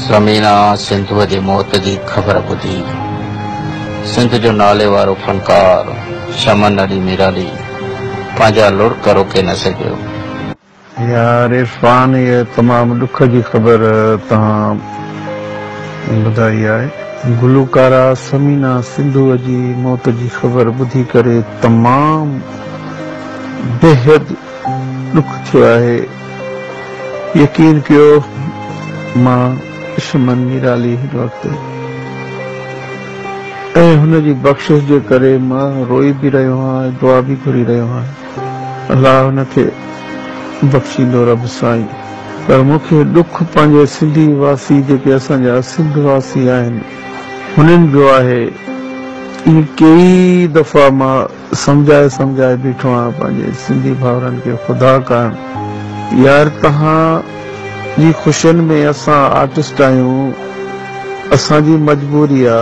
ثمينه سنڌوء جي موت جي خبر ٻڌي سنڌ جو ناليوارو فنڪار شمن علي ميرالي پنهنجا لڙڪ روڪي نه سگهيو. يار عرفان هيء تمام ڏک جي خبر توهان ٻڌائي آهي. گلوڪارا ثمينه سنڌوء جي موت جي خبر ٻڌي ڪري تمام بيحد ڏک ٿيو آهي. يقين ڪيو مان شمن ميرالي هن وقت ۽ هن جي بخشش جي ڪري مان روئي به رهيو آهيان ۽ دعا به گهري رهيو آهيان. الله هن کي بخشيندو رب سائين. پر مون کي ڏک پنهنجي سنڌي واسي جيڪي اسان جا سنڌ واسي آهن هنن جو آهي. ائين ڪيئي دفعا مان سمجهائي سمجهائي بيٺو آهيان پنهنجي سنڌي ڀائرن کي خدا ڪارڻ يار توهان جي خوشين ۾ اسان آرٽسٽ آهيون اسان جي مجبوري آ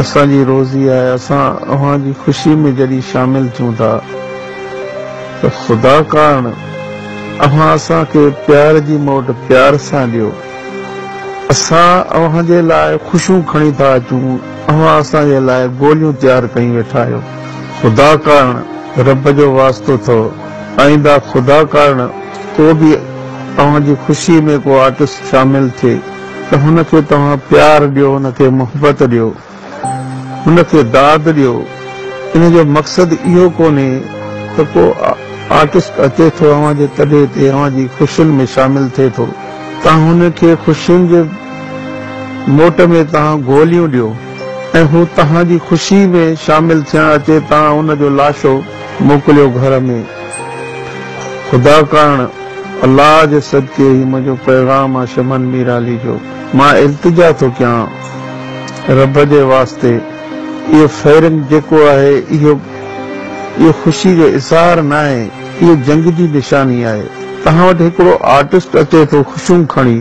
اسان جي روزي آهي اسان اوهان جي خوشي ۾ جڏهن شامل ٿيون ٿا ته خدا ڪارڻ اوهان اسان کي پيار جي موٽ پيار سان ڏيو اسان اوهان جي لاء خوشيون کڻي ٿا اچون اوهان اسان جي لاء گوليون تيار ڪيون ويٺا آهيو خدا ڪارڻ رب جو واسطو اٿو آئنده خدا ڪارڻ ڪو به اوهان جي خوشي ۾ ڪو آرٽسٽ شامل ٿئي ته هن کي توهان پيار ڏيو هن کي محبت ڏيو هن کي داد ڏيو ان جو مقصد اهو ڪونهي ته ڪو آرٽسٽ اچي ٿو اوهان جي تڏي تي اوهان جي خوشين ۾ شامل ٿئي ٿو توهان هن کي خوشين جي موٽ ۾ توهان گوليون ڏيو ۽ هو توهان جي خوشي ۾ شامل ٿيڻ اچي توهان ان جو لاشو موڪليو گهر ۾ خدا ڪارڻ الله جي صدقي هي منهنجو پيغام آ شمن ميرالي جو مان التجا ٿو ڪيان رب جي واسطي اهو فائرنگ جيڪو آهي اهو اهو خوشي جو اظهار ناهي اهو جنگ جي نشاني آهي توهان وٽ هڪڙو آرٽسٽ اچي ٿو خوشيون کڻي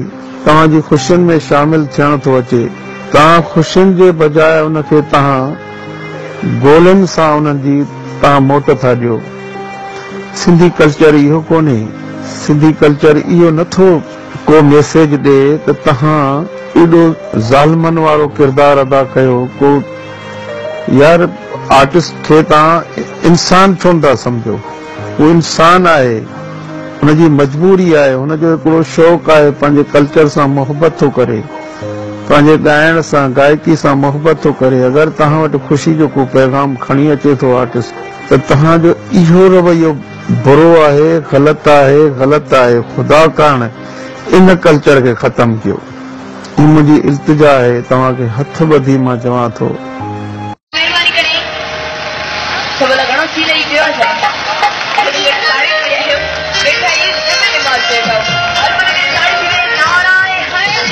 توهان جي خوشين ۾ شامل ٿيڻ ٿو اچي توهان خوشين جي بجاء ان کي توهان گولين سان انهن جي توهان موٽ ٿا ڏيو سنڌي ڪلچر اهو ڪونهي سنڌي ڪلچر اهو نٿو ڪو ميسيج ڏي ته توهان ايڏو ظالمن وارو ڪردار ادا ڪيو ڪو يار آرٽسٽ کي توهان انسان ڇو نٿا سمجهو هو انسان آهي هن جي مجبوري آهي هن جو هڪڙو شوق آهي پنهنجي ڪلچر سان محبت ٿو ڪري پنهنجي ڳائڻ سان گائڪي سان محبت ٿو ڪري اگر توهان وٽ خوشي جو ڪو پيغام کڻي اچي ٿو آرٽسٽ ته توهان جو اهو رويو برو آهي غلط آهي غلط آهي خدا ڪارڻ ان ڪلچر کي ختم ڪيو هي منهنجي التجا آهي توهان کي هٿ ٻڌي مان چوان ٿو. مهرباني ڪري ڇو ڀلا گهڻو سي لهي پيو آ ڇا وڌيڪ تاڙي وڄايو ويٺا ئي جمعي نماز پڙهيو اٿو هر مهل ڪري تاڙي ٿي وڃي نعرا حيدري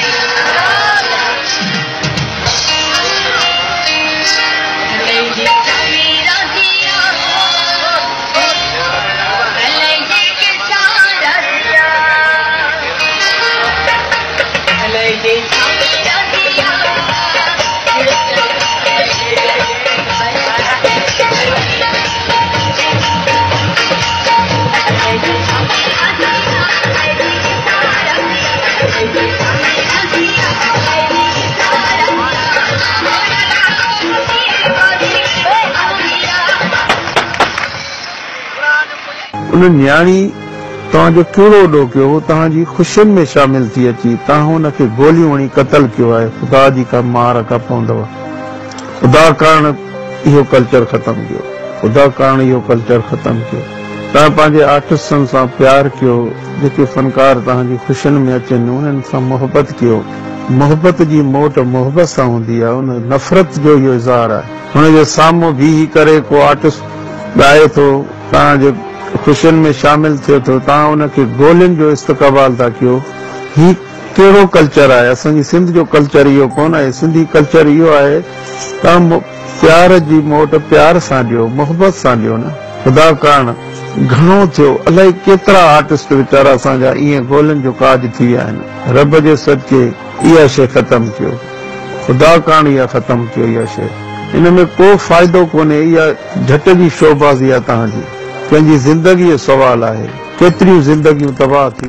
ان نياڻي توهان جو ڪهڙو ڏوهه ڪيو هو توهان جي خوشين ۾ شامل ٿي اچي توهان ان کي گوليون هڻي قتل ڪيو آهي خدا جي ڪا مار ڪا پوندو خدا ڪارڻ اهو ڪلچر ختم ڪيو خدا ڪارڻ اهو ڪلچر ختم ڪيو توهان پنهنجي آرٽسٽن سان پيار ڪيو جيڪي فنڪار توهان جي خوشين ۾ اچن انهن سان محبت ڪيو محبت جي موٽ محبت سان هوندي آهي ان نفرت جو اهو اظهار آهي هن جي سامهون بيهي ڪري ڪو آرٽسٽ ڳائي ٿو توهان جي خوشين ۾ شامل ٿئي ٿو توهان ان کي گولين جو استقبال ٿا ڪيو هي ڪهڙو ڪلچر آهي اسان جي سنڌ جو ڪلچر اهو ڪونه آهي سنڌي ڪلچر اهو آهي توهان پيار جي موٽ پيار سان ڏيو محبت سان ڏيو نه خدا ڪارڻ گهڻو ٿيو الائي ڪيترا آرٽسٽ ويچارا اسان جا ائين گولين جو کاڄ ٿي ويا آهن رب جي صدقي اها شي ختم ڪيو خدا ڪارڻ اها ختم ڪيو اها شي ان ۾ ڪو فائدو ڪونهي اها جهٽ جي شوبازي آهي توهان جي ڪنهن جي زندگي جو سوال آهي ڪيتريون زندگيون تباهه ٿي.